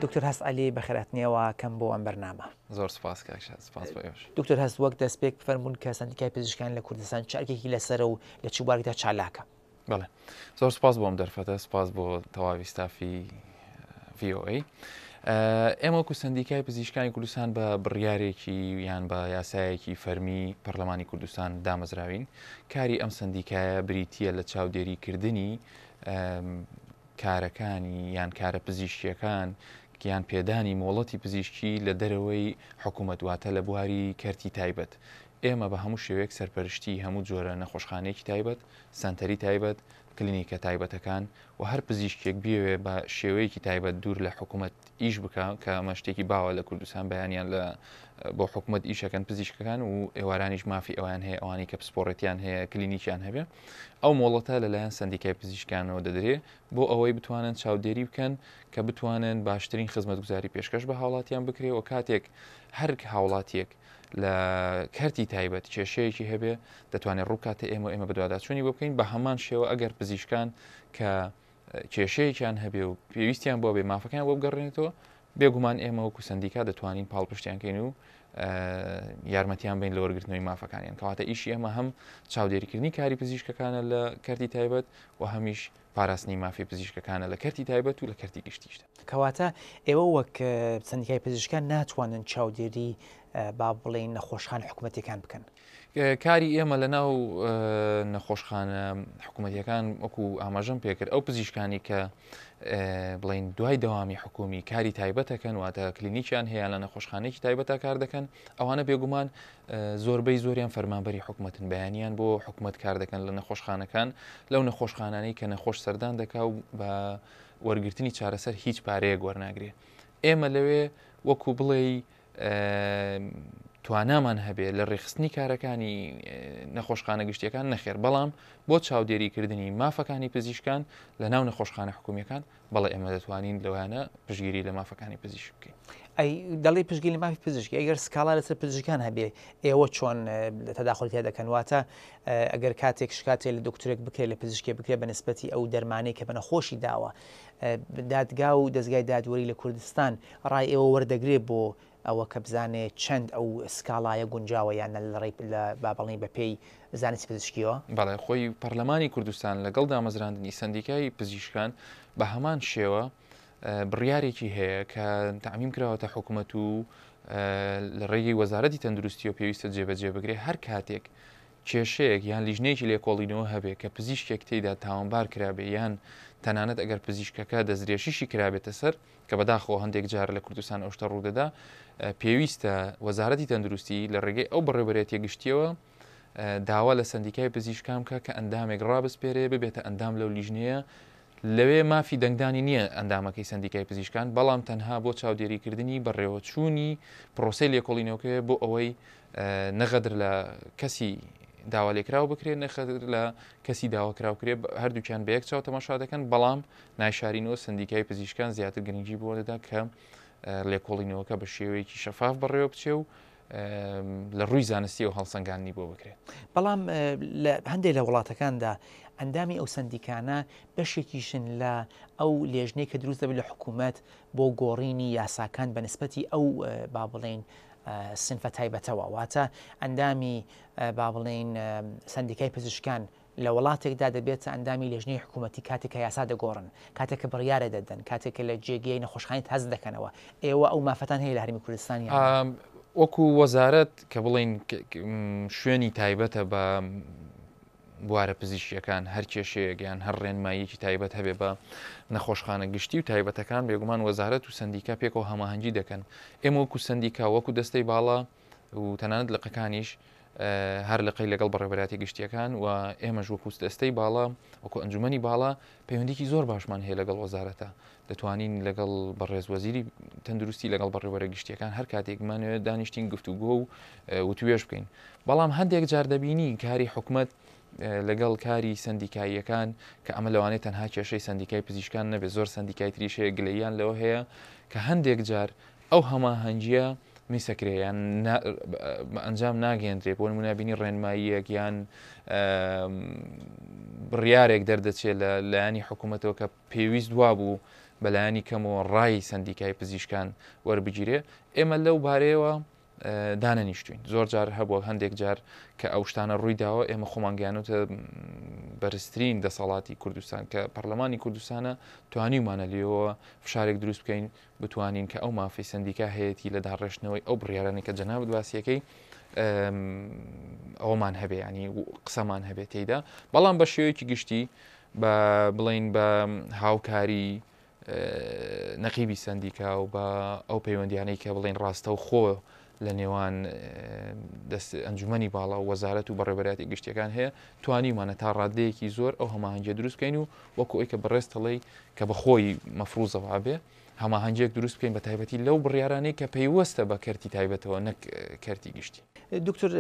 دکتۆر هەست عەلی بەخێرهاتنی ئێوە کەم بۆ ئەم بەرنامە. زۆر سپاس کاک شاد، سپاس بۆ ئێوەش. دکتۆر هەست وەک دەستپێک بفەرموون کە سەندیکای پزیشکان لە کوردستان چ ئەرکێکی لەسەرە و لە چ بوارێکدا چالاکە؟ بەڵێ زۆر سپاس بۆ ئەم دەرفەتە، سپاس بۆ تەواوی ستافی VOA. ئێمە وەکو سەندیکای پزیشکانی کوردستان بە بڕیارێکی یان بە یاسایەکی فەرمی پەرلەمانی کوردستان دامەزراوین. کاری ئەم سەندیکایە بریتییە لە چاودێریکردنی کارەکانی یان کارە پزیشکییەکان یان پێدانی مۆڵەتی پزیشکی لە دەرەوەی حکوومەت واتە لە بواری کەرتی تایبەت. ئێمە بە هەموو شێوەیەک سەرپەرشتی هەموو جۆرە نەخۆشخانەیەکی تایبەت، سەنتەری تایبەت، کلینیکە تایبەتەکان و هەر پزیشکێک بیەوێ بە شێوەیەکی تایبەت دوور لە حکوومەت ئیش بکا کە ئەمە شتێکی باوە لە کوردستان بەیانیان لە بۆ حکوومەت ئیشەکەن پزیشکەکان و ئێوارانیش مافی ئەویان هەیە ئەوانی کە پسپۆڕێتیان هەیە کلینیکیان هەبێ ئەو مۆڵەتە لەلایەن سەندیکای پزیشکانەوە دەدرێ بۆ ئەوەی بتوانن چاودێری بکەن کە بتوانن باشترین خزمەتگوزاری پێشکەش بە هاوڵاتیان بکرێ و کاتێک هەر هاوڵاتیەک لە کەرتی تایبەت کێشەیەکی هەبێ دەتوانێت ڕووکاتە ئێمە ئێمە بەدواداچوونی بۆ بکەین بە هەمان شێوە ئەگەر پزیشکان کە کێشەیەکیان هەبێ و پێویستیان بۆ بێ مافەکان بۆ بگەڕێنێتەوە بێگومان ئێمە وەکو سندیکا دەتوانین پاڵپشتیان کەین و یارمەتیان بین لە وەرگرتنەوەی مافەکانیان کەواتە ئیشی ئەمە هەم چاودێریکردنی کاری پزیشکەکانە لە کەرتی تایبەت و هەمیش پاراستنی مافی پزیشکەکانە لە کەرتی تایبەت و لە کەرتی گشتیشدا. کەواتە ئێوە وەک سەندیکای پزیشکان ناتوانن چاودێری با بڵێین نەخۆشخانە حکومەتیەکان بکەن؟ کاری ئێمە لە ناو نەخۆشخانە حکوومەتیەکان وەکو ئاماژەم پێکرد ئەو پزیشکانی کە بڵین دوای دەوامی حکومی کاری تایبەتەکەن واتە کلینیکیان هەیە لە نەخۆشخانێکی تایبەتە کار دەکەن ئەوانە بێگومان زۆربەی زۆریان فەرمانبەری حکومەتن بەیانیان بۆ حکومەت کار دەکەن لە نەخۆشخانەکان لەو نەخۆشخانانەی کە نەخۆش سەردان دەکا و بە وەرگرتنی چارەسەر هیچ پارەیەک وەرناگرێ ئێمە لەوێ وەکو بڵێی توانامان هەبێ لە ڕێکخستنی کارەکانی نەخۆشخانە گشتیەکان نەخێر بەڵام بۆ چاودێریکردنی مافەکانی پزیشکان لە ناو نەخۆشخانە حکومیەکان بەڵێ ئێمە دەتوانین لەوانە پشتگیری لە مافەکانی پزیشک بکەین. ئەی دەڵێی پشتگیری لە مافی پزیشکی ئەگەر سکاڵا لەسەر پزیشکان هەبێ ئێوە چۆن تەداخول تیا دەکەن واتە ئەگەر کاتێک شکاتێ لە دکتۆرێک بکرێت لە پزیشکێ بکرێت بە نسبەتی ئەو دەرمانەی کە بە نەخۆشی داوە دادگا و دەزگای دادوەری لە کوردستان ڕای ئێوە وەردەگرێ بۆ ئەوە کە بزانێ چەند ئەو سکاڵایە گونجاوە یان نە لە ڕێی لە با بڵێین بە پێی زانستی پزیشکییەوە؟ بەڵێ، خۆی پەرلەمانی کوردستان لەگەڵ دامەزراندنی سەندیکای پزیشکان بە هەمان شێوە بڕیارێکی هەیە کە تەعمیم کراوەتە حکومەت و لە ڕێگەی وەزارەتی تەندروستیەوە پێویستە جێبەجێ بکرێ هەر کاتێک کێشەیەک یان لیژنەیەکی لێکۆڵینەوە هەبێ کە پزیشکێک تێیدا تاوانبار کرابێ یان تەنانەت ئەگەر پزیشکەکە دەستدرێژیشی کرابێتە سەر کە بەداخەوە هەندێک جار لە کوردستان ئەو شتە ڕوودەدا، پێویستە وەزارەتی تەندروستی لە ڕێگەی ئەو بەڕێوەبەرێتیە گشتیەوە داوا لە سەندیکای پزیشکان بکە کە ئەندامێک ڕابسپێرێ ببێتە ئەندام لەو لیژنەیە لەوێ مافی دەنگدانی نییە ئەندامەکەی سەندیکای پزیشکان بەڵام تەنها بۆ چاودێریکردنی بەڕێوەچوونی پرۆسەی لێکۆڵینەوەکەیە بۆ ئەوەی نە غەدر لە کەسی داوالێکراو بکرێت نە غەدر لە کەسی داواکراو کرێ هەردووکیان بە یەک چاو تەماشا دەکەن بەڵام نایشارینەوە سندیکای پزیشکان زیاتر گرنگی بۆ دەدا کە لێکۆڵینەوەکە بە شێوەیەکی شەفاف بەڕێوە بچێ و لە ڕووی زانستیەوە هەڵسەنگاندنی بۆ بکرێت. بەڵام لە هەندێک لە وڵاتەکاندا ئەندامی ئەو سەندیکانە بەشێکیشن لە ئەو لێژنەی کە دروست دەبێت لە حکوومەت بۆ گۆڕینی یاساکان بە نسبەتی ئەو با بڵێین سنفە تایبەتەوە واتە ئەندامی با بڵێین سەندیکای پزیشکان لە وڵاتێکدا دەبێتە ئەندامی لێژنەی حکوومەتی کاتێک کە یاسا دەگۆڕن، کاتێک کە بڕیارە دەدەن، کاتێک کە لە جێگەی نەخۆشخانەی تازە دەکەنەوە، ئێوە ئەو مافەتان هەیە لە هەرێمی کوردستان یان نا؟ وەکو وەزارەت کە بڵێین شوێنی تایبەتە بە بوارە پزیشکییەکان، هەر کێشەیەک یان هەر ڕێنماییەکی تایبەت هەبێ بە نەخۆشخانە گشتی و تایبەتەکان، بێگومان وەزارەت و سەندیکا پێکەوە هەماهەنگی دەکەن. ئێمە وەکو سەندیکا، وەکو دەستەی باڵا و تەنانەت لقەکانیش هەر لقەی لەگەڵ بەڕێوەبەرایەتی گشتیەکان و ئێمەش وەکو دەستەی باڵا وەکو ئەنجومەنی باڵا پەیوەندیکی زۆر باشمان هەیە لەگەڵ وەزارەتە دەتوانین لەگەڵ بەڕێز وەزیری تەندروستی لەگەڵ بەڕێوەرە گشتیەکان هەر کاتێک بمانەوێت دانیشتین گفتوگۆ و وتوێژ بکەین بەڵام هەندێک جار دەبینی کاری حکومت لەگەڵ کاری سندیکاییەکان کە ئەمە لەوانەیە تەنها کێشەی سندیکای پزیشکان نەبێت زۆر سندیکای تریش هەیە گلەییان لەوە هەیە کە هەندێک جار ئەو هەماهەنگییە میسەکرێ یان بە ئەنجام ناگەیەندرێ بۆ نمونە بینی ڕێنماییەک یان بڕیارێک دەردەچێت لە لایەنی حکوومەتەوە کە پێویست وابوو بەلایەنی کەمەوە ڕای سەندیکای پزیشکان وەربگیرێ. ئێمە لەو بارەیەوە دانەنیشتوین زۆر جار هەبووە هەندێک جار کە ئەو شتانە ڕووی داوە ئێمە خۆمان گەیانوتە بەرزترین دەسەڵاتی کوردستان کە پەرلەمانی کوردستانە توانیومانە لێەوە فشارێک دروست بکەین بتوانین کە ئەو مافی سندیکا هەیەی لە داڕێژنەوەی ئەو بڕیارانەی کە جەنابت باسیەکەی ئەومان هەبێ ینی قسەمان هەبێت تێیدا بەڵام بە شێوەیەکی گشتی بە بڵین بە هاوکاری نەقیبی سەندیکا و بە ئەو پەیوەندیانەی کە بڵێن ڕاستەوخۆ لە نێوان دەست ئەنجومەنی باڵا و وەزارەت و بەڕێوەبەرایەتی گشتیەکان هەیە توانیومانە تا ڕادەیەکی زۆر ئەو هەماهەنگیە دروست بکەین و وەکو ئەوی کە بەڕێز تەڵێی کە بەخۆی مەفروزە وابێ هەماهەنگیەک دروست بکەین بە تایبەتی لەو بڕیارانەی کە پەیوەستە بە کەرتی تایبەتەوە نەک کەرتی گشتی. دکتۆر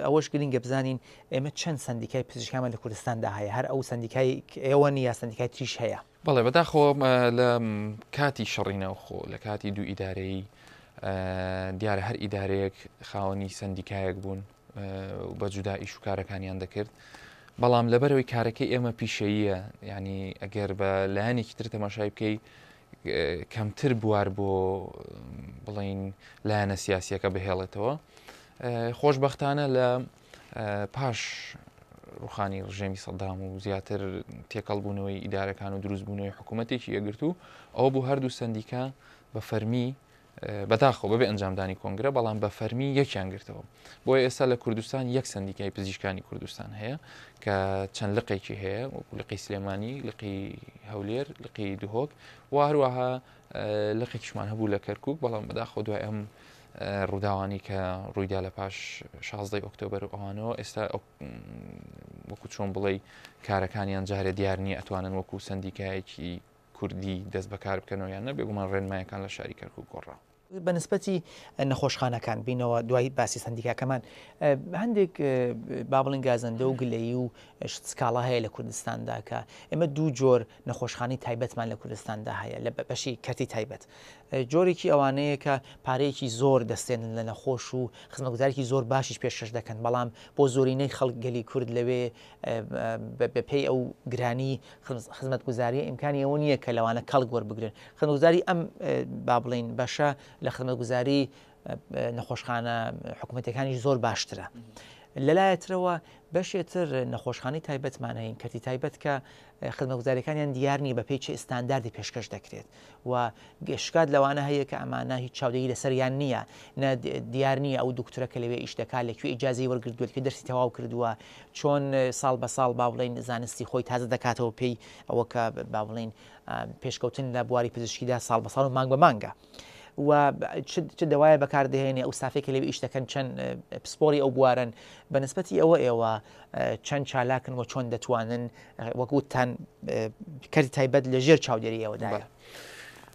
ئەوەش گرنگە بزانین ئێمە چەند سەندیکای پزیشکانمان لە کوردستاندا هەیە هەر ئەو سەندیکای ئێوە نییە سەندیکای تریش هەیە؟ بەڵێ بەداخەوە لە کاتی شەڕی ناوخۆ لە کاتی دوو ئیدارەیی دیارە هەر ئیدارەیەک خاوەنی سەندیکایەک بوون بە جودا ئیش و کارەکانیان دەکرد بەڵام لەبەرەوەی کارەکەی ئێمە پیشەیە ینی ئەگەر بە لایەنێکی تر تەماشای بکەی کەمتر بوار بۆ بڵین لایەنە سیاسیەکە بهێڵێتەوە خۆشببختانە لە پاش ڕوخانی ڕژێمی سەدام و زیاتر تێکەڵبوونەوەی ئیدارەکان و دروستبوونەوەی حکوومەتێکی یەکگرتوو ئەوە بوو هەردوو سەندیکا بە فەرمی بەداخەوە بەبێ ئەنجامدانی کۆنگرە بەڵام بە فەرمی یەکیان گرتەوە بۆیە ئێستا لە کوردستان یەک سەندیکای پزیشکانی کوردستان هەیە کە چەند لقێکی هەیە وەکو لقی سلێمانی لقی هەولێر لقی دهۆک و هەروەها لقێکیشمان هەبوو لە کەرکک بەڵام بەداخەوە دوای ئەم ڕووداوانی کە ڕوویدا لە پاش شازدەی ئۆکتۆبەر و ئەوانەوە ئێستا وەکو چۆن بڵێ کارەکانیان جارێ دیار نییە ئەتوانن وەکو سندیکایەکی کوردی دەست بەکار بکەنەوە یان نە بێگومان ڕێنمایەکان لە شاری کەرکک گۆڕا. بە نسبەتی نەخۆشخانەکان بینەوە دوای باسی سندیکاکەمان هەندێک با بڵین گازەندە و گلەیی و سکاڵا هەیە لە کوردستاندا کە ئێمە دوو جۆر نەخۆشخانەی تایبەتمان لە کوردستاندا هەیە لە بەشی کەرتی تایبەت جۆرێکی ئەوانەیە کە پارەیەکی زۆر دەستێنن لە نەخۆش و خزمەتگوزارێکی زۆر باشیش پێشکەش دەکەن، بەڵام بۆ زۆرینەی خەڵک گەلی کورد لەوێ بەپێی ئەو گرانی خزمەتگوزاریە ئیمکانی ئەوە نییە کە لەوانە کەڵک وەربگرن. خزمەتگوزاری ئەم با بڵێین بەشە لە خزمەتگوزاری نەخۆشخانە حکوومەتەکانیش زۆر باشترە. لەلایەترەوە بەشێ تر نەخۆشخانەی تایبەتمان هەین کەرتی تایبەت کە خزمەتگوزاریەکانیان دیار نییە بەپێی چ ئستانداردی پێشکەش دەکرێت و شکات لەوانە هەیە کە ئەمانە هیچ چاودێری لەسەریان نییە نە دیار نییە ئەو دکتۆرە کە لەوێ ئیش دەکات لە کوێ ئیجازەی وەرگرتووە لەکوێ دەرسی تەواو کردووە چۆن ساڵ بە ساڵ با بڵێین زانستی خۆی تازە دەکاتەوە پێی ئەوە کە با بڵێین پێشکەوتن لە بواری پزیشکیدا ساڵ بە ساڵ و مانگ بە مانگە و چ دەوایە بەکاردەهێنێ ئەو ستافێک کە لەوێ ئیش دەکەن چەند پسپۆری ئەو بوارن بە نسبەتی ئەوە ئێوە چەند چالاکن و چۆن دەتوانن وەک وتتان کەرتی تایبەت لە ژێر چاودێری ئێوەدایە.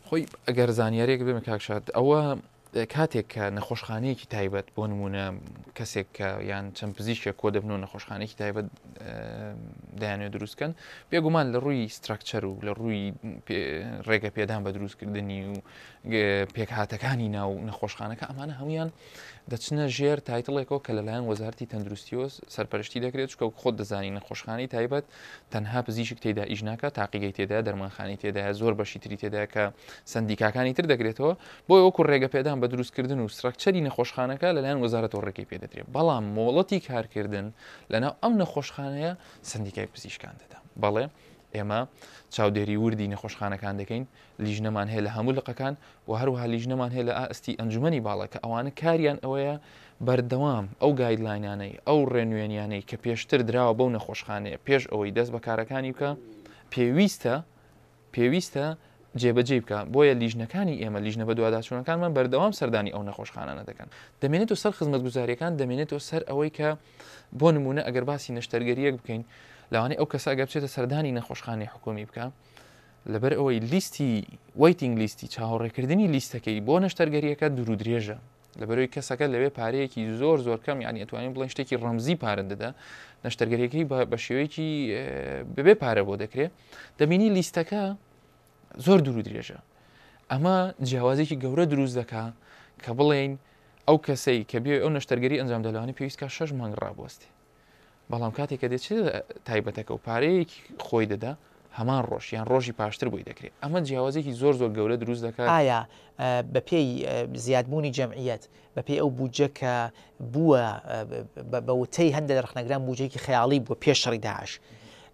خۆی ئەگەر زانیاریەک بێمە کاک شاد ئەوە کاتێک کە نەخۆشخانەیەکی تایبەت بۆ نمونە کەسێک کە یان چەند پزیشکێک کۆ دەبن و نەخۆشخانێکی تایبەت دەیانوێت دروستکەن بێگومان لە ڕووی structure و لە ڕووی ڕێگە پێدان بە دروستکردنی و پێکهاتەکانی ناو نەخۆشخانەکە ئەمانە هەمویان دەچنە ژێر title ێکەوە کە لەلایەن وەزارەتی تەندروستیەوە سەرپەرشتی دەکرێت چونکە خۆت دەزانی نەخۆشخانەی تایبەت تەنها پزیشک تێدا ئیش ناکات تاقیگەی تێدا دەرمانخانی تێدایە زۆر بەشی تری تێدا کە سندیکاکانی تر دەگرێتەوە بۆی وەکو ڕێگە پێدان بە دروستکردن و structure ی نەخۆشخانەکە لەلایەن وەزارەتەوە ڕێگەی پێدەدرێت بەڵام مۆڵەتی کارکردن لەناو ئەم نەخۆشخانەیە سندیکای پزیشکان دەدا بەڵێ ئێمە چاودێری وردی نەخۆشخانەکان دەکەین لیژنەمان هەیە لە هەموو لقەکان و هەروەها لیژنەمان هەیە لە ئاستی ئەنجومەنی باڵا کە ئەوانە کاریان ئەوەیە بەردەوام ئەو guideline انەی ئەو ڕێنوێنیانەی کە پێشتر دراوە بەو نەخۆشخانەیە پێش ئەوەی دەست بە کارەکانی بکە پێویستە پێویستە جێبەجێی بکە بۆیە لیژنەکانی ئێمە لیژنە بەدواداچوونەکانمان بەردەوام سەردانی ئەو نەخۆشخانانە دەکەن دەمێنێتەوە سەر خزمەتگوزاریەکان دەمێنێتەوە سەر ئەوەی کە بۆ نمونە ئەگەر باسی نەشتەرگەریەک بکەین لەوانەیە ئەو کەسە ئەگەر بچێتە سەردانی نەخۆشخانەی حکومی بکە لەبەر ئەوەی لیستی waiting list ی چاوەڕێکردنی لیستەکەی بۆ نەشتەرگەریەکە دوور و درێژە لەبەرەوەی کەسەکە لەوێ پارەیەکی زۆر زۆر کەم یعنی ئەتوانین بڵێن شتێکی ڕەمزی پارە دەدا نەشتەرگەریەکەی بە شێوەیەکی بەبێ پارە بۆ دەکرێت دەبینی لیستەکە زۆر دوور و درێژە ئەمە جیاوازێکی گەورە دروست دەکا کە بڵێین ئەو کەسەی کە بێ ئەو نەشتەرگەری ئەنجام دەلانی پێویستکە شش مانگ ڕابوەستێ بەڵام کاتێک کە دەچێت تایبەتەکە و پارەیەکی خۆی دەدا هەمان ڕۆژ یان ڕۆژی پاشتر بۆی دەکرێت. ئەمە جیاوازیەکی زۆر زۆر گەورە دروست دەکات. ئایا بەپێی زیادبوونی جەمعیەت، بەپێی ئەو بودجە کە بووە بە وتەی هەندێک لە ڕەخنەگران بودجەیەکی خەیاڵی بووە پێش شەڕی داعش،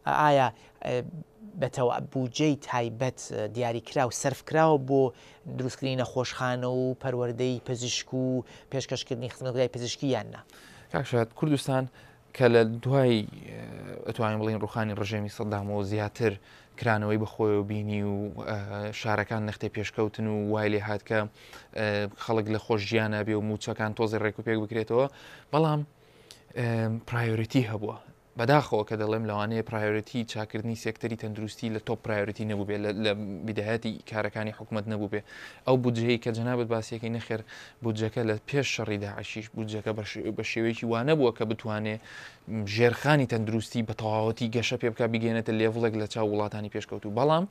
ئایا بەتەوا بودجەی تایبەت دیاریکراو سەرف کراوە بۆ دروستکردنی نەخۆشخانە و پەروەردەی پزیشک و پێشکەشکردنی خزمەتگوزاری پزیشکی یان نا؟ کاک شاد، کوردستان کە لە دوای ئەتوانین بڵین ڕوخانی ڕژێمی سەدامەوە زیاتر کرانەوەی بەخۆیەوە بینی و شارەکان نەختێ پێشکەوتن و وای لێ هاات کە خەڵک لە خۆش ژیانە بێ و موچەکان تۆزی ڕێک و پێک بکرێتەوە بەڵام priority هەبووە بەداخەوە کە دەڵێم لەوانەیە priority چاکردنی سێکتەری تەندروستی لە top priority نەبووبێ لە بیدایەتی کارەکانی حکوومەت نەبووبێ ئەو بودجەی کە جەنابت باسیەکەی نەخێر بودجەکە لە پێش شەڕی داعشیش بودجەکە بە شێوەیەکی وا نەبووە کە بتوانێ ژێرخانی تەندروستی بە تەواوەتی گەشە پێ بکا بیگەێنێتە level ێک لە چاو وڵاتانی پێشکەوتوو بەڵام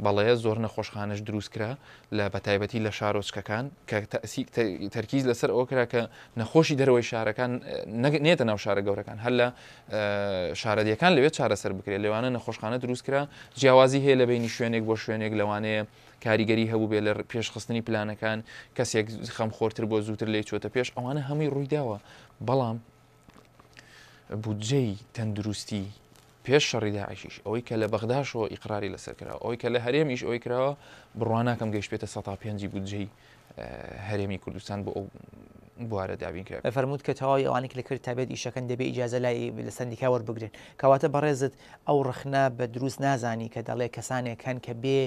بەڵێ زۆر نەخۆشخانەش دروست کرا لە بەتایبەتی لە شارۆچکەکان کە تەرکیز لەسەر ئەوە کرا کە نەخۆشی دەرەوەی شارەکان نێتە ناو شارە گەورەکان هەر لە شارەدیەکان لەوێ چارەسەر بکرێت لەوانە نەخۆشخانە دروست کرا جیاوازی هەیە لە بینی شوێنێک بۆ شوێنێک لەوانەیە کاریگەری هەبوو لە پێشخستنی پلانەکان کەسێک خەمخۆرتر بۆ زووتر لی چۆتە پێش ئەوانە هەمووی ڕوویداوە بەڵام بودجەی تەندروستی پێش شەڕی داعشیش ئەوەی کە لە بەغداشەوە ئیقراری لەسەر کراوە ئەوەی کە لە هەرێمیش ئەوەی کراوە بڕوا ناکەم گەیشتبێتە سەتا پێنجی بودجەی هەرێمی کوردستان بۆ ئەو بوارە دابین کرا. فەرمووت کە تەواوی ئەوانەی کە لە کەرتی تایبەت ئیشەکەن دەبێ ئیجازە لای لە سەندیکا وەربگرن. کەواتە بەڕێزت ئەو ڕەخنە بە دروست نازانی کە دەڵێ کەسانێک هەن کە بێ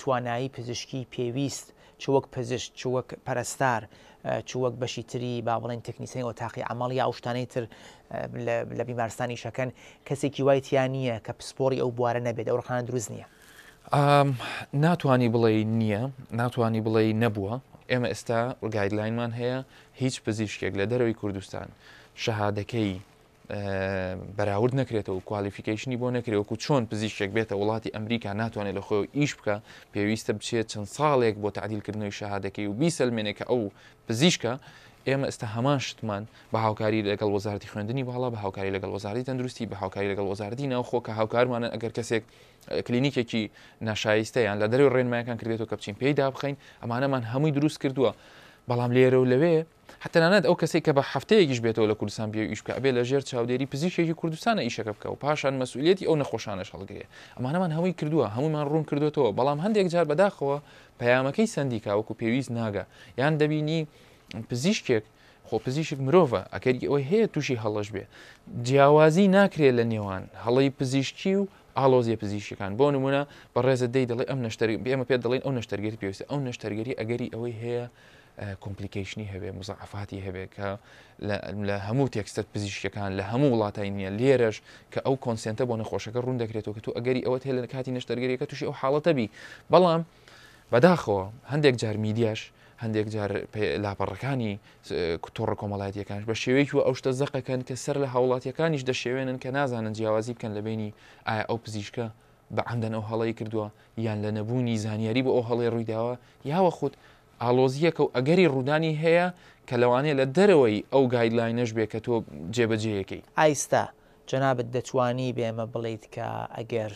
توانایی پزیشکی پێویست چ وەک پزیشک چ وەک پەرستار چ وەک بەشی تری با بڵێن تەکنیسیانی ئۆتاقی عەمەڵ یا ئەو شتانەی تر لە بیمارستان ئیشەکەن کەسێکی وای تیا نییە کە پسپۆڕی ئەو بوارە نەبێت ئەو ڕەخنانە دروست نییە. ناتوانی بڵێی نییە ناتوانی بڵێی نەبووە ئێمە ئێستا guideline مان هەیە هیچ پزیشکێک لە دەرەوەی کوردستان شەهادەکەی بەراورد نەکرێتەوە qualification ی بۆ نەکرێت وەکو چۆن پزیشکێک بێتە وڵاتی ئەمریکا ناتوانێت لە خۆی ئیش بکە پێویستە بچێت چەند ساڵێک بۆ تعدیلکردنەوەی شەهادەکەی و بیسەلمێنێ کە ئەو پزیشکە ئێمە ئێستا هەمان شتمان بە هاوکاری لەگەڵ وەزارەتی خوێندنی باڵا بە هاوکاری لەگەڵ وەزارەتی تەندروستی بە هاوکاری لەگەڵ وەزارەتی ناوخۆ کە هاوکارمانن ئەگەر کەسێک کلینیکێکی ناشایستە یان لە دەرەوەی ڕێنمایەکان کردێتەوە کە بچین پێی دابخەین ئەمانەمان هەمووی دروست کردووە بەڵام لێرە و لەوێ تەنانەت ئەو کەسەی کە بە هەفتەیەکیش بێتەوە لە کوردستان بێ ئیش بکە ئەبێ لە ژێر چاودێری پزیشکێکی کوردستانە ئیشەکە بکە و پاشان مەسئولیەتی ئەو نەخۆشانەش هەڵگرێ ئەمانەمان هەمووی کردووە هەموومان ڕوون کردوێتەوە بەڵام هەندێک جار بەداخەوە پەیامەکەی سەندیکا وەکو پێویست ناگا یان دەبینی پزیشکێک خۆ پزیشک مرۆڤە ئەگەری ئەوەی هەیە تووشی هەڵەش بێ جیاوازی ناکرێت لە نێوان هەڵەی پزیشکی و ئاڵۆزیە پزیشکیەکان بۆ نمونە بەڕێزت دەی دەڵێ ئەم نەشتەر ئێمە پێت دەڵێن ئەو نەشتەرگەری پێویستە ئەو نەشتەرگەری ئەگەری ئەوەی هەیە complication ی هەبێ مزعفاتی هەبێ کە لە هەموو text ە پزیشکەکان لە هەموو وڵاتای نییە لێرەش کە ئەو consent ە بۆ نەخۆشەکە ڕوون دەکرێتەوە کە تۆ ئەگەری ئەوەت هەیە لە کاتی نەشتەرگەریەکە تووشی ئەو حاڵەتە بی بەڵام بەداخەوە هەندێک جار میدیاش هەندێک جار لاپەڕەکانی تۆڕە کۆمەڵایەتیەکانش بە شێوەیەکی و ئەو شتە زەقەکەن کە سەر لە هاوڵاتیەکانیش دەشێوێنن کە نازانن جیاوازی بکەن لە بینی ئایا ئەو پزیشکە بە عەمدەن ئەو هەڵەی کردووە یان لە نەبوونی زانیاری بۆ ئەو هەڵەی ڕوویداوە یاوە خود ئاڵۆزییەکە و ئەگەری ڕوودانی هەیە کە لەوانەیە لە دەرەوەی ئەو guideline ەش بێ کە تۆ جێبەجێیەکەی. ئایستا جەنابت دەتوانی بە ئێمە بڵێیت کە ئەگەر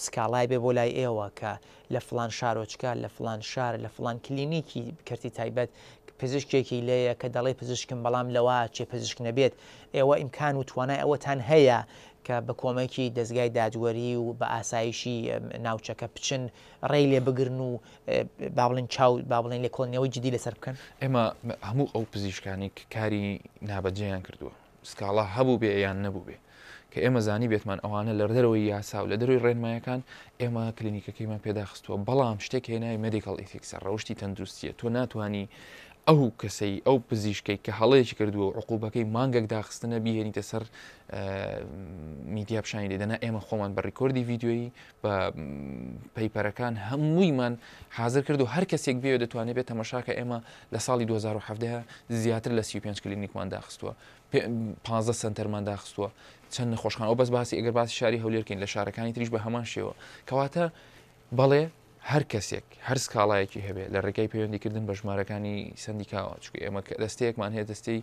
سکاڵای بێ بۆ لای ئێوە کە لە فڵان شارۆچکە، لە فڵان شار، لە فڵان کلینیکی کەرتی تایبەت پزیشکێکی لێیە کە دەڵێ پزیشکم بەڵام لەوە ئەچێ پزیشک نەبێت، ئێوە ئیمکان و توانای ئەوەتان هەیە کە بە کۆمەکی دەزگای دادوەری و بە ئاسایشی ناوچەکە بچن ڕێی لێ بگرن و با بڵێن چاو با بڵێن لێکۆڵینەوەی جدی لەسەر بکەن؟ ئێمە هەموو ئەو پزیشکانەی کە کاری نابەجێیان کردووە سکاڵا هەبووبێ یان نەبووبێ کە ئێمە زانی بێتمان ئەوانە لە دەرەوەی یاسا و لە دەروی ڕێنمایەکان ئێمە کلینیکەکەیمان پێداخستووە بەڵام شتێک هەیە ناوی medical ethics ە ڕەوشی تەندروستیە تۆ ناتوانانی ئەو کەسەی ئەو پزیشکەی کە هەڵەیەکی کردووە و عقوبەکەی مانگێک داخستنە بیهێنیتە سەر میدیا پیشانی دەدەنا ئێمە خۆمان بە record ی ڤیدیۆیی بە paper ەکان هەموویمان حاضر کرد و هەر کەسێک بێ دەتوانێت بێت تەمەشاکە ئێمە لە ساڵی 2017 زیاتر لە 35 کلینیکمان داخستووە 15 سنتەرمان داخستووە چەند نەخۆشخانە ئەو بەس باسی ئەگەر باسی شاری هەولێرکەین لە شارەکانی تریش بە هەمان شێوە کەواتە بەڵێ. هەر کەسێک هەر سکاڵایەکی هەبێ لە ڕێگای پەیوەندیکردن بە ژمارەکانی سندیکاوە چونکە ئێمە دەستەیەکمان هەیە دەستەی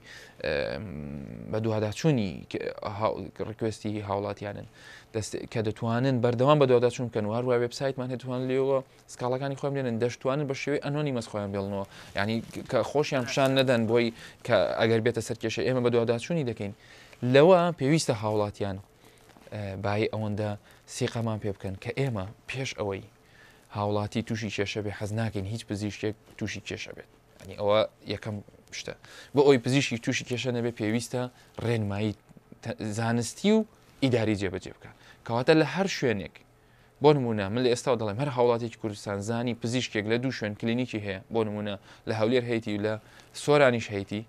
بە دوواداچوونی request ی هاوڵاتیانن دەست کە دەتوانن بەردەوام بە دوواداچوون بکەن و هەروە وێبسایتمان هەیە دەتوانن لێەوە سکاڵاکانی خۆیان بێنن دەشتوانن بە شێوەی anonymous خۆیان بێڵنەوە ینی کە خۆشیان پیشان نەدەن بۆی کە ئەگەر بێتە سەرکێشە ئێمە بە دوواداچوونی دەکەین لەوە پێویستە هاوڵاتیان بایی ئەوەندە سیقەمان پێ بکەن کە ئێمە پێش ئەوەی هاوڵاتی تووشی کێشە بێ حەز ناکەین هیچ پزیشکێک تووشی کێشە بێت ینی ئەوە یەکەم شتە بۆ ئەوی پزیشکی تووشی کێشە نەبێ پێویستە ڕێنمایی زانستی و ئیداری جێبەجێ بکە کەواتە لە هەر شوێنێک بۆ نمونە من لە ئێستا دەڵێم هەر هاوڵاتێکی کوردستان زانی پزیشکێک لە دوو شوێن کلینیکی هەیە بۆ نمونە لە هەولێر هەیتی و لە سۆرانیش هەیتی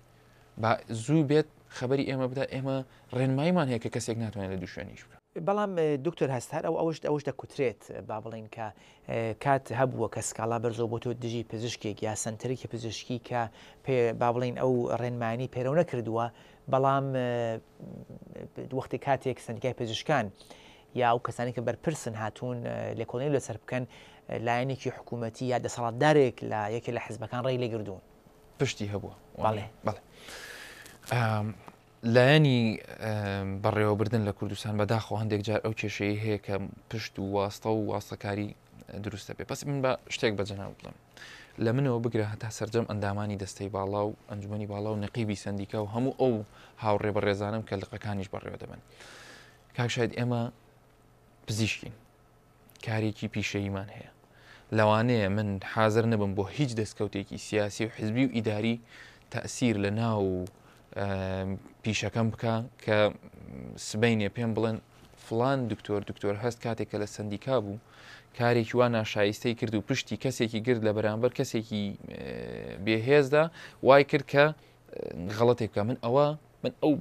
با زوو بێت خەبەری ئێمە بدا ئێمە ڕێنماییمان هەیە کە کەسێک ناتوانێت لە دوو شوێن ئیش بکات. بەڵام دکتۆر هەست هەر ئەو ئەوش ئەوش دەکوترێت با بڵێین کە کات هەبووە کە سکاڵا بەرزەوە بۆ تۆ دژی پزیشکێک یا سەنتەرێکی پزیشکی کە پێ با بڵێین ئەو ڕێنمایانی پەیرەو نەکردووە بەڵام وەختی کاتێک سەندیکای پزیشکان یا ئەو کەسانی کە بەرپرسن هاتوون لێکۆڵینەوە لەسەر بکەن لایەنێکی حکوومەتی یا دەسەڵاتدارێک لە یەکێ لە حزبەکان ڕێی لێگردوون. پشتی هەبووە بەڵێ بەڵێ لایەنی بەڕێوەبردن لە کوردستان بەداخەوە هەندێک جار ئەو کێشەی هەیە کە پشت و واستە و واستەکاری دروستە بێ بەس من بە شتێک بە جەناو بڵم لە منەوە بگرە هەتا سرجەم ئەندامانی دەستەی باڵا و ئەنجومی باڵا و نەقیبی سندیکا و هەموو ئەو هاوڕێ بەڕێزانم کە لقەکانیش بەڕێوە دەبن کاک شاید ئێمە پزیشکین کارێکی پیشەییمان هەیە. لەوانەیە من حازر نەبم بۆ هیچ دەستکەوتێکی سیاسی و حزبی و ئیداری تەئسیر لە ناو پیشەکەم بکە کە سبینێ پێم بڵێن فلان دکتۆر دکتۆر هەست کاتێک کە لە سندیکا بوو کارێکی وا ناشایستەی کرد و پشتی کەسێکی گرت لە بەرامبەر کەسێکی بێهێزدا وای کرد کە غەڵەتێک بکە من ئەوە من ئەو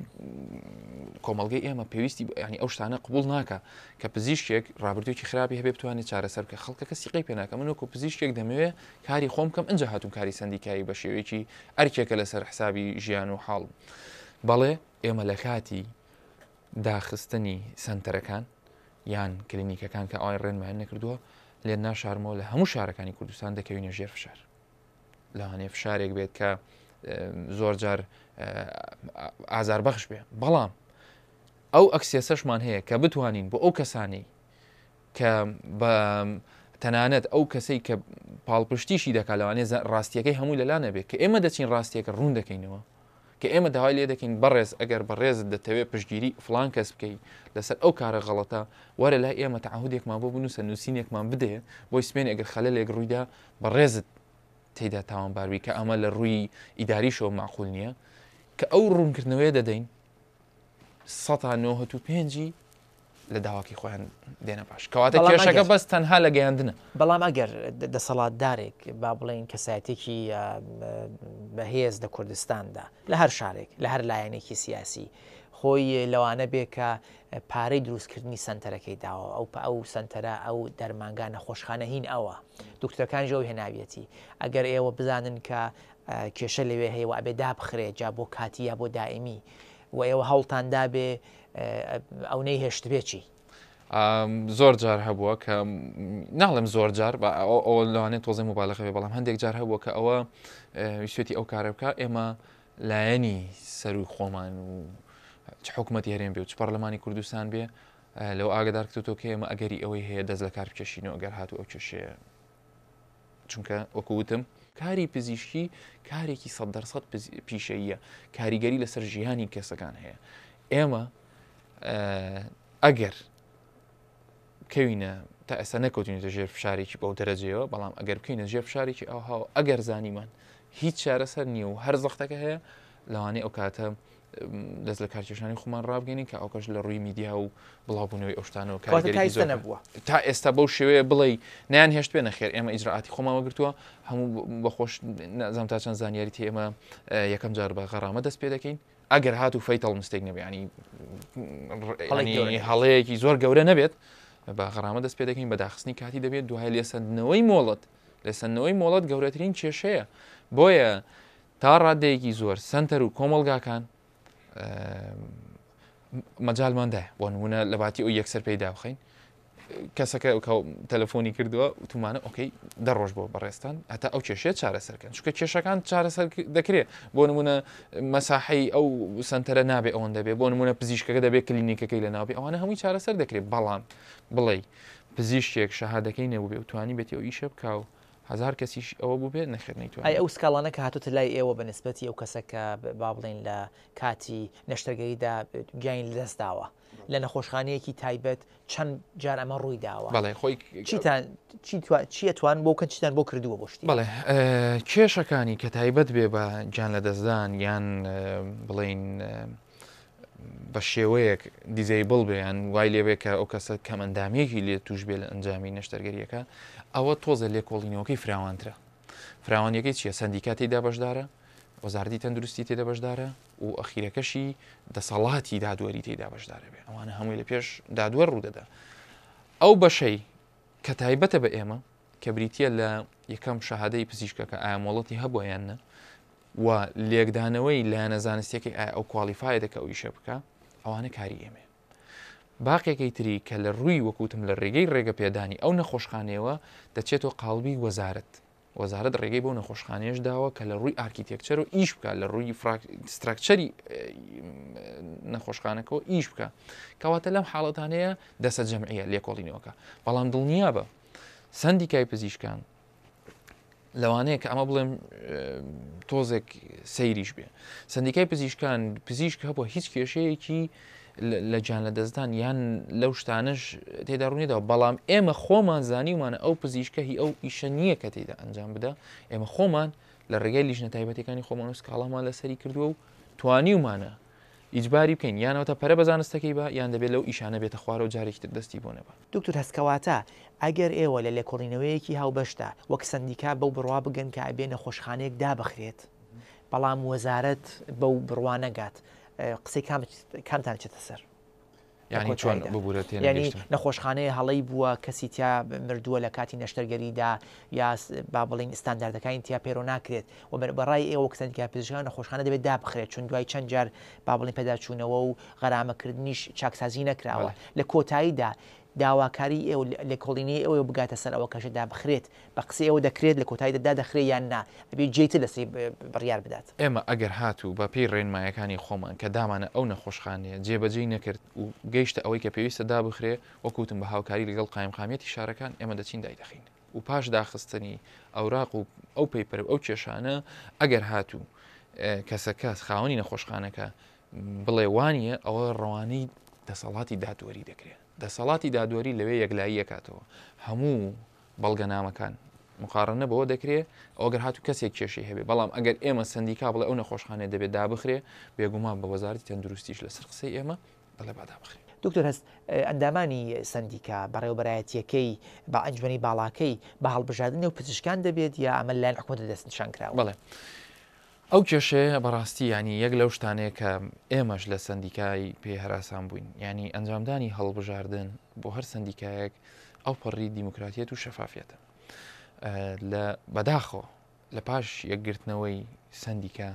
کۆمەڵگەی ئێمە پێویستی ینی ئەو شتانە قبول ناکە کە پزیشکێک ڕابردووکی خراپی هەبێ بتوانێت چارەسەر بکە خەڵکەکە سیقەی پێ ناکە من وەکو پزیشکێک دەمەوێ کاری خۆم بکەم ئینجا هاتوم کاری سەندیکایی بە شێوەیەکی ئەرکێکە لەسەر حسابی ژیان و حاڵ بەڵێ ئێمە لە کاتی داخستنی سنتەرەکان یان کلینیکەکان کە ئەوان ڕێنمایان نەکردووە لێ ناشارمەوە لە هەموو شارەکانی کوردستان دەکەوینە ژێر فشار لەوانەیە فشارێک بێت کە زۆر جار ئازاربەخش بێ بەڵام ئەو access ەشمان هەیە کە بتوانین بۆ ئەو کەسانی کە بە تەنانەت ئەو کەسەی کە پاڵپشتیشی دەکات لەوانەیە ڕاستیەکەی هەموو لەلا نەبێت کە ئێمە دەچین ڕاستیەکە ڕوون دەکەینەوە کە ئێمە داوای لێ دەکەین بەڕێز ئەگەر بەڕێزت دەتەوێت پشتگیری فلان کەس بکەی لەسەر ئەو کارە غەڵەتە وەرە لای ئێمە تەعهودێکمان بۆ بنووسە نووسینێکمان بدەیە بۆی سپێن ئەگەر خەلەلێک ڕوویدا بەڕێزت تێیدا تاوانبار بی کە ئەمە لە ڕووی ئیداریشەوە مەعقول نییە کە ئەو ڕوونکردنەوەیە دەدەین سەتا نۆهەت و پێنجی لە داواکەی خۆیان دێنە پاش کەواتە کێشەکە بەس تەنها لە گەیاندنە. بەڵام ئەگەر دەسەڵاتدارێک با بڵێین کەسایەتێکی بەهێز لە کوردستاندا لە هەر شارێک لە هەر لایەنێکی سیاسی خۆی لەوانە بێ کە پارەی دروستکردنی سەنتەرەکەی داوە ئەو ئەو سەنتەرە ئەو دەرمانگا نەخۆشخانە هین ئەوە دکتۆرەکانیش ئەو هێناویەتی ئەگەر ئێوە بزانن کە کێشە لەوێ هەیە و ئەبێ دابخرێ جا بۆ کاتی یا بۆ دائمی و ئێوە هەوڵتان دابێ ئەو نەیهێشتبێ چی؟ زۆر جار هەبووە کە ناڵێم زۆر جار ئەوە لەوانەیە تۆزێ مبالغە بێ بەڵام هەندێک جار هەبووە کە ئەوە ویستێتی ئەو کارە بکە ئێمە لایەنی سەروی خۆمان و چ حکوومەتی هەرێم بێ و چ پەرلەمانی کوردستان بێ لەو ئاگدار کردۆتەوە کە ئێمە ئەگەری ئەوەی هەیە دەست لە کار بکێشینەوە ئەگەر هاتوو ئەو کێشەیە چونکە وەکو وتم کاری پزیشکی کارێکی سە دەرسەد پیشەیە کاریگەری لەسەر ژیانی کەسەکان هەیە ئێمە ئەگەر بکەوینە تا ئێستا نەکەوتوینەتە ژێر فشارێکی بەو دەرەجەیەوە بەڵام ئەگەر بکەینە ژێر فشارێکی ئەوها و ئەگەر زانیمان هیچ چارەسەر نییە و هەر زەختەکە هەیە لەوانەیە ئەو کاتە دەست لە کارکێشانی خۆمان ڕابگەین کە ئەوکەش لە ڕووی میدیا و بڵاوبوونەوەی ئەو شتانەوە کاریگەری زۆر نەبووە تا ئێستا بەو شێوەیە بڵێ نیان هێشت پێ نەخێر ئێمە ئیجرائاتی خۆمان وەگرتووە هەموو بەخۆش نازانم تا چەند زانیاری تێ ئێمە یەکەم جار بە غەرامە دەست پێ دەکەین ئەگەر هاتوو fatal mistake نەبێ ینی هەڵەیەکی زۆر گەورە نەبێت بە غەرامە دەست پێ دەکەین بە داخستنی کاتی دەبێت دوای لێسەندنەوەی مۆڵەت لێسەندنەوەی مۆڵەت گەورەترین کێشەیە بۆیە تا ڕادەیەکی زۆر سنتەر و کۆمەڵگاکان مەجالماندایە بۆ نمونە لە باتی ئەو یەکسەر پێیدا بخەین. کەسەکە تەلەفۆنی کردووە وتومانە okay دە ڕۆژ بۆ بەڕێزتان هەتا ئەو کێشەیە چارەسەرکەن چونکە کێشەکان چارەسەر دەکرێت بۆ نمونە مەساحەی ئەو سنتەرە نابێ ئەوەندە بێ بۆ نمونە پزیشکەکە دەبێت کلینیکەکەی لە ناوبێ ئەوانە هەمووی چارەسەر دەکرێت بەڵام بڵێ پزیشکێک شەهادەکەی نەبوو بێ و توانی بێتی ئەو ئیشە بکا و هەزار کەسیش ئەوە بوو بێت نەخێر نەیتوانی. ئەی ئەو سکاڵانە کە هاتۆتە لای ئێوە بە نسبەتی ئەو کەسە کە با بڵێین لە کاتی نەشتەرگەریدا گیانی لەدەست داوە لە نەخۆشخانەیەکی تایبەت چەند جار ئەمە ڕووی داوە؟ بەڵێ خۆی چیتان چی چی ئەتوان بۆ بکەن چیتان بۆ کردووە بۆ شتی؟ بەڵێ کێشەکانی کە تایبەت بێ بە گیان لەدەستدان یان بڵێین بە شێوەیەک disable بێ یان وای لێبێ کە ئەو کەسە کەمئەندامییەکی لێ توش بێ لە ئەنجامی نەشتەرگەریەکە ئەوە تۆزە لێکۆڵینەوەکەی فراوانترە فراوانیەکەی چییە سەندیکا تێدا بەشدارە وەزارەتی تەندروستی تێدا بەشدارە و ئەخیرەکەشی دەسەڵاتی دادوەری تێدا بەشدارە بێ ئەوانە هەمووی لە پێش دادوەر ڕوودەدا ئەو بەشەی کە تایبەتە بە ئێمە کە بریتە لە یەکەم شەهادەی پزیشکەکە ئایا مۆڵەتی هەبووە یان نە و لێکدانەوەی لایەنە زانستیەکەی ئایا ئەو qualified ە کە ئەو ئیشە بکا ئەوانە کاری ئێمەیە باقێکی تری کە لە ڕووی وەکوتم لە ڕێگەی ڕێگە پێدانی ئەو نەخۆشخانەیەوە دەچێتەوە قاڵبی وەزارەت وەزارەت ڕێگەی بۆ نەخۆشخانەیەش داوە کە لە ڕووی architecture و ئیش بکە لە ڕووی structure ی نەخۆشخانەکەەوە ئیش بکە کەواتە لەم حاڵەتانەیە دەسە جەمعیە لێکۆڵینەوەکە بەڵام دڵنیا بە سندیکای پزیشکان لەوانەیە کە ئەمە بڵێم تۆزێک سەیریش بێ سندیکای پزیشکان پزیشک هەبووە هیچ کێشەیەکی لە گیان لە دەستدان یان لەو شتانش تێدا ڕوونیداوە بەڵام ئێمە خۆمان زانیومانە ئەو پزیشکە هی ئەو ئیشە نییە کە تێدا ئەنجام بدە ئێمە خۆمان لە ڕێگەی لیژنە تایبەتەکانی خۆمان و سکاڵامان لەسەری کردووە و توانیومانە ئیجباری بکەین یان ئەوەتا پەرە بە زانستەکەی با یان دەبێت لەو ئیشانە بێتە خوارەوە جارێکی تر دەستی بۆ نەبا. دکتۆر هەست کەواتە ئەگەر ئێوە لە لێکۆڵینەوەیەکی هاوبەشدا وەک سەندیکا بەو بڕوا بگەن کە ئەبێ نەخۆشخانەیەک دابخرێت بەڵام وەزارەت بەو بڕوا نەگات قسەی کامتان چێتە سەر؟ یانی چۆن ببورە تێ یانی نەخۆشخانەیە هەڵەی بووە کەسی تیا مردووە لە کاتی نەشتەرگەریدا یا با بڵین ستانداردەکانی تیا پەیرۆ ناکرێت و بەڕای ئێوە وەک سەندیکای پزیشکان نەخۆشخانە دەبێت دابخرێت چون دوای چەند جار با بڵین پێداچوونەوە و غەرامەکردنیش چاکسازی نەکراوە لە کۆتاییدا داواکاری ئێوە لێکۆڵینەوەی ئێوە بگاتە سەر ئەوە کەشە دابخرێت بە قسەی ئێوە دەکرێت لە کۆتاییدا دادەخرێت یان نا ئەبێ جێی تر لەسەری بڕیار بدات. ئێمە ئەگەر هاتوو بە پێی ڕێنمایەکانی خۆمان کە دامانە ئەو نەخۆشخانەیە جێبەجێی نەکرد و گەیشتە ئەوەی کە پێویستە دابخرێ وەک وتم بە هاوکاری لەگەڵ قایمقامیەتی شارەکان ئێمە دەچین دایدەخەین و پاش داخستنی ئەوراق و ئەو paper و ئەو کێشانە ئەگەر هاتوو کەسەکە خاوەنی نەخۆشخانەکە بڵێ وانییە ئەوە ڕەوانەی دەسەڵاتی دادوەری دەکرێت دەسەڵاتی دادوەری لەوێ یەکلایی ئەکاتەوە هەموو بەڵگەنامەکان مقارنە بەوە دەکرێ ئەگەر هاتوو کەسێک کێشەی هەبێ بەڵام ئەگەر ئێمە سندیکا بڵێ ئەو نەخۆشخانەیە دەبێت دابخرێ بێگومان بە وەزارەتی تەندروستیش لەسەر قسەی ئێمە دەڵێ با دابخرێ. دکتۆر هەست ئەندامانی سەندیکا، بەڕێوەبەرایەتییەکەی، بە ئەنجومەنی باڵاکەی بە هەڵبژاردنی ئەو پزیشکان دەبێت یا ئەمە لەلایەن حکومەتە دەستنیشان کراوە؟ بەڵێ ئەو کێشەیە بەڕاستی یانی یەک لەو شتانەیە کە ئێمەش لە سەندیکای پێ هەراسان بووین یانی ئەنجامدانی هەڵبژاردن بۆ هەر سەندیکایەک ئەو پەڕی دیموکراتیەت و شەفافیەتە لە بەداخەوە لە پاش یەکگرتنەوەی سەندیکا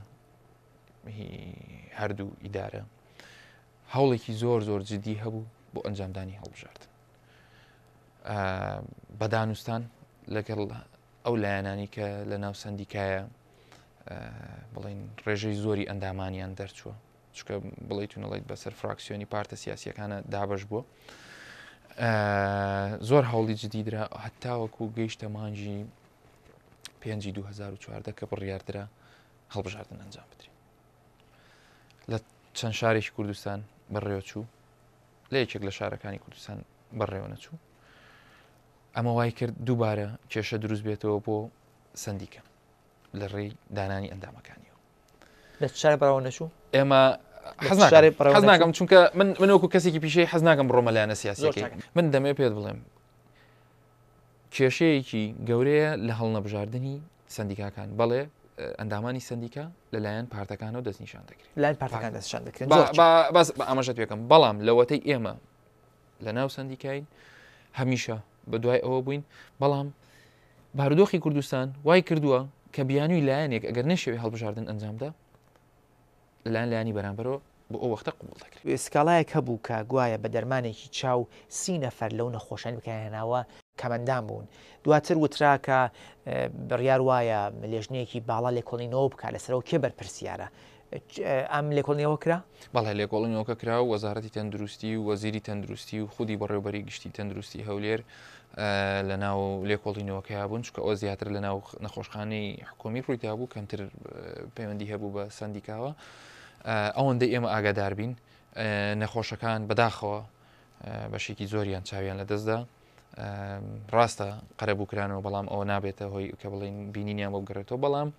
هەردوو ئیدارە هەوڵێکی زۆر زۆر جدی هەبوو بۆ ئەنجامدانی هەڵبژاردن بەدانوستان لەگەڵ ئەو لایەنانی کە لە ناو سەندیکایە بڵین ڕێژەی زۆری ئەندامانیان دەرچووە چکە بڵیت و نەڵیت بەسەر فراکسیۆنی پارتە سیاسیەکانە دابش بووە زۆر هەوڵی جدیدرا هەتاوەکو گەیشتە مانگی پێنجی 2014 کە بڕیاردرا هەڵبژاردن ئەنجام بدرێت لە چەند شارێکی کوردستان بەڕێوەچوو لە یەکێک لە شارەکانی کوردستان بەڕێوە نەچوو ئەمە وای کرد دووبارە کێشە دروست بێتەوە بۆ سندیکە لە ڕێی دانانی ئەندامەکانیەوە لە شارێک بەڕێوە نەچوو؟ ئێمە حەز ناکەم چونکە من من وەکو کەسێکی پیشەی حەز ناکەم بڕۆمە لایەنە سیاسیەکەی من دەمێ پێت بڵێم کێشەیەکی گەورەیە لە هەڵنەبژاردننی سندیکاکان بەڵێ ئەندامانی سندیکا لەلایەن پارتەکانەوە دەستنیشان دەکرێت لایەن پارتەکان دەستنیشان دەکرێن بەس بە ئاماژەت پێکەم بەڵام لەوەتەی ئێمە لە ناو سندیکاین هەمیشە بە دوای ئەوە بووین بەڵام بارودۆخی کوردستان وای کردووە کە بیانووی لایەنێک ئەگەر نەشەوێ هەڵبژاردن ئەنجامدا لەلایەن لایەنی بەرامبەرەوە بۆ ئەو وەختە قبوڵ دەکرێت. سکاڵایەک هەبوو کە گوایە بە دەرمانێکی چاو سی نەفەر لەو نەخۆشانەی بەکاریانهێناوە کەمئەندام بوون. دواتر وترا کە بڕیار وایە لێژنەیەکی باڵا لێکۆڵینەوە بکات لەسەر ئەوە کێ بەرپرسیارە. ئەم لێکۆڵینەوە کرا؟ بەڵێ لێکۆڵینەوەکە کرا و وەزارەتی تەندروستی و وەزیری تەندروستی و خودی بەڕێوەبەری گشتی تەندروستی هەولێر لە ناو لێکۆڵینەوەکەیا بوون چونکە ئەوە زیاتر لە ناو نەخۆشخانەی حکومی ڕوویدا بوو کەمتر پەیوەندی هەبوو بە سندیکاوە ئەوەندەی ئێمە ئاگادار بین نەخۆشەکان بەداخەوە بەشێکی زۆریان چاویان لەدەستدا ڕاستە قەرەبوو کرانەوە بەڵام ئەوە نابێتە هۆی کە بڵین بینینیان بۆ بگەڕێتەوە بەڵام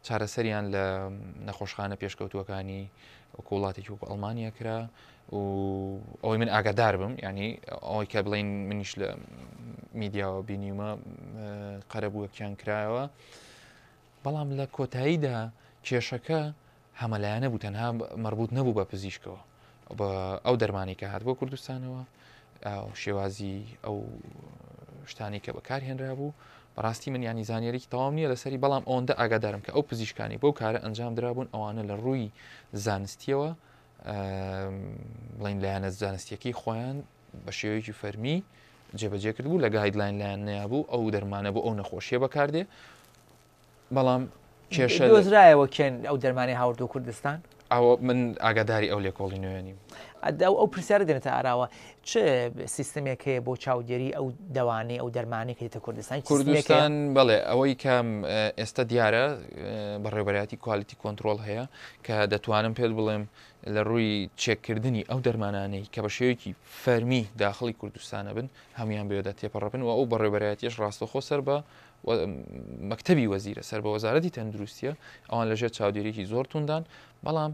چارەسەریان لە نەخۆشخانە پێشکەوتووەکانی وەکو وڵاتێکی وەکو ئەڵمانیا کرا و ئەوەی من ئاگادار بم ینی ئەوەی کە بڵین منیش لە میدیاوە بینیومە قەرەبووەکیان کرایەوە بەڵام لە کۆتاییدا کێشەکە هەمەلایەنە بوو تەنها مەربوط نەبوو بە پزیشکەوە بە ئەو دەرمانی کە هات بۆ کوردستانەوە شێوازی ئەو شتانی کە بەکارهێنرا بوو بەڕاستی من ینی زانیاریکی تەواو نییە لەسەری بەڵام ئەوەندە ئاگادارم کە ئەو پزیشکانی بەو کارە ئەنجام درابوون ئەوانە لە ڕووی زانستیەوە بڵین لایەنە زانستیەکەی خۆیان بە شێوەیەکی فەرمی جێبەجێ کرد بوو لە guideline لایەن نەیابوو ئەو دەرمانە بۆ ئەو نەخۆشیە بەکاردێ بەڵام کێشە دۆزرایەوە کێن ئەو دەرمانەی هاوردووە کوردستان؟ ئەوە من ئاگاداری ئەو لێکۆڵینەوە نیم. ئەو ئەو پرسیارە دێنێتە ئاراوە چ سیستمێک هەیە بۆ چاودێری ئەو دەوانەی ئەو دەرمانەی کە دێتە کوردستان؟ هیچ سیستمێک هەیە؟ کوردستان بەڵێ ئەوەی کە ئێستا دیارە بەڕێوەبەرایەتی quality control هەیە کە دەتوانم پێت بڵێم لە ڕووی چێککردنی ئەو دەرمانانەی کە بە شێوەیەکی فەرمی داخڵی کوردستانە بن هەمویان بەوێدا تێپەڕبن و ئەو بەڕێوەبەرایەتیەش ڕاستەوخۆ سەر بە مەکتەبی وەزیرە سەر بە وەزارەتی تەندروستیە ئەوان لەژێر چاودێریی زۆر توندان بەڵام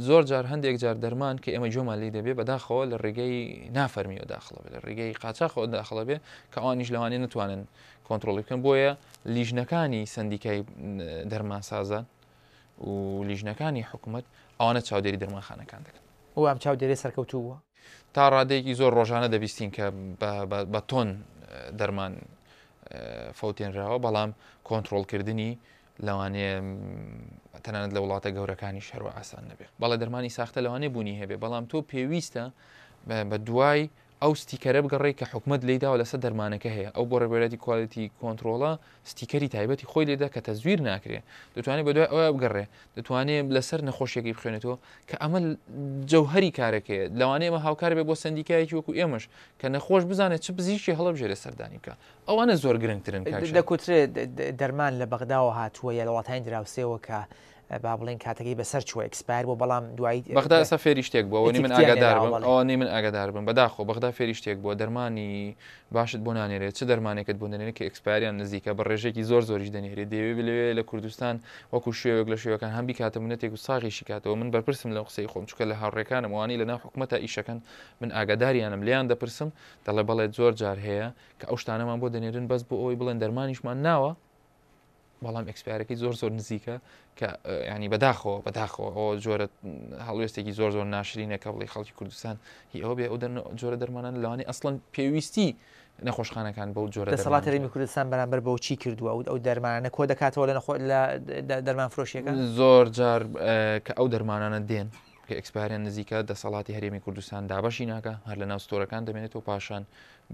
زۆر جار هەندێک جار دەرمان کە ئێمە گوێمان لی دەبێ بەداخەوە لە ڕێگەی نافەرمیەوە داخڵە بێ لە ڕێگەی قاچاخەوە داخڵە بێ کە ئەوانیش لەوانەیە نتوانن کۆنتترۆلی بکەن بۆیە لیژنەکانی سندیکای دەرمانسازان و لیژنەکانی حکوومەت ئەوانە چاودێری دەرمانخانەکان دەکەن. و ئەم چاودێری سەرکەوتوو بووە؟ تا ڕادەیەکی زۆر ڕۆژانە دەبیستین کە بە تۆن دەرمان فەوتێنراوە بەڵام کۆنتترۆلکردنی لەوانەیە تەنانەت لە وڵاتە گەورەکانی شەروە ئاسان نەبێ بەڵێ دەرمانی ساختە لەوانەیە بوونی هەبێ بەڵام تۆ پێویستە بە دوای ئەو ستیکەرە بگەڕێی کە حکومەت لێی داوە لەسەر دەرمانەکە هەیە، ئەو بەڕێوەبەرایەتی quality control ە ستیکەری تایبەتی خۆی لێدا کە تەزویر ناکرێ، دەتوانێت بەدوای ئەوە بگەڕێ، دەتوانێت لەسەر نەخۆشیەکەی بخوێنێتەوە کە ئەمە جەوهەری کارەکەیە، لەوانەیە ئەمە هاوکار بێ بۆ سەندیکایەکی وەکو ئێمەش کە نەخۆش بزانێت چ پزیشکی هەڵبژێرێ سەردانی بکا، ئەوانە زۆر گرنگترن کاک شەهید. دەکوترێ دەرمان لە بەغداوە هاتووە یا لە وڵاتانی دراوسێوە کە با بڵێین کاتەکەی بەسەر چووە expire بووە بەڵام دوایی بەغدا ئێستا فێری شتێک بووە ئەوەنەی من ئاگادار بم ئەوەنەی من ئاگادار بم بەداخەوە بەغدا فێری شتێک بووە دەرمانی باشت بۆ نانێرێت چ دەرمانێکت بۆ دەنێرێت کە expire یان نزیکە بە ڕێژێکی زۆر زۆریش دەنێرێت دەیەوێت لەوێ لە کوردستان وەکو شێوێک لە شێوەکان هەم بیکاتە منەتێک و ساغیشی کاتەوە من بەرپرسم لەو قسەی خۆم چونکە لە هاوڕێکانم ئەوانەی لەناو حکومەتا ئیشەکەن من ئاگاداریانم لێیان دەپرسم دەڵێ بەڵێ زۆر جار هەیە کە ئەو شتانەمان بۆ دەنێرن بەس بۆ ئەوەی بڵێن دەرمانیشمان ناوە بەڵام expire ەکەی زۆر زۆر نزیکە کە ینی بەداخەوە بەداخەوە ئەوە جۆرە هەڵوێستێکی زۆر زۆر ناشرینە کە بڵی خەڵکی کوردستان هی ئەوە بێ ئەو جۆرە دەرمانان لەوانی ئەسڵەن پێویستی نەخۆشخانەکان بەو جۆرە دەسەڵات هەرێمی کوردستان بەرامبەر بەو چی کردووە ئەو ئەو دەرمانانە کۆ دەکاتەوە لە نەخۆ لە دەرمان فرۆشیەکان زۆر جار کە ئەو دەرمانانە دێن کە expire یان نزیکە دەسەڵاتی هەرێمی کوردستان دابەشی ناکە هەر لە ناو store ەکان دەمێنێتەوە پاشان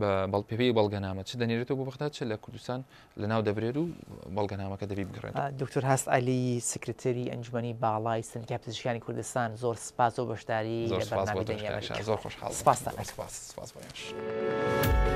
بە بەڵپێی بەڵگەنامە چ دەنێرێتەوە بۆ بەغدا چ لە کوردستان لەناو دەبرێت و بەڵگەنامەکە دەبی بگەڕێنەوە. دکتۆر هەست عەلی سکرتێری ئەنجومەنی باڵای سەندیکای پزیشکانی کوردستان زۆر سپاس بۆ بەشداری زۆر لە سپاس بۆ بەرنامەی تۆش دەنگی کاک شا ئەمریکا. زۆر خۆشحاڵ بووم. سپاستان زۆر ئەکەم. سپاس سپاس بۆ ئێوەش.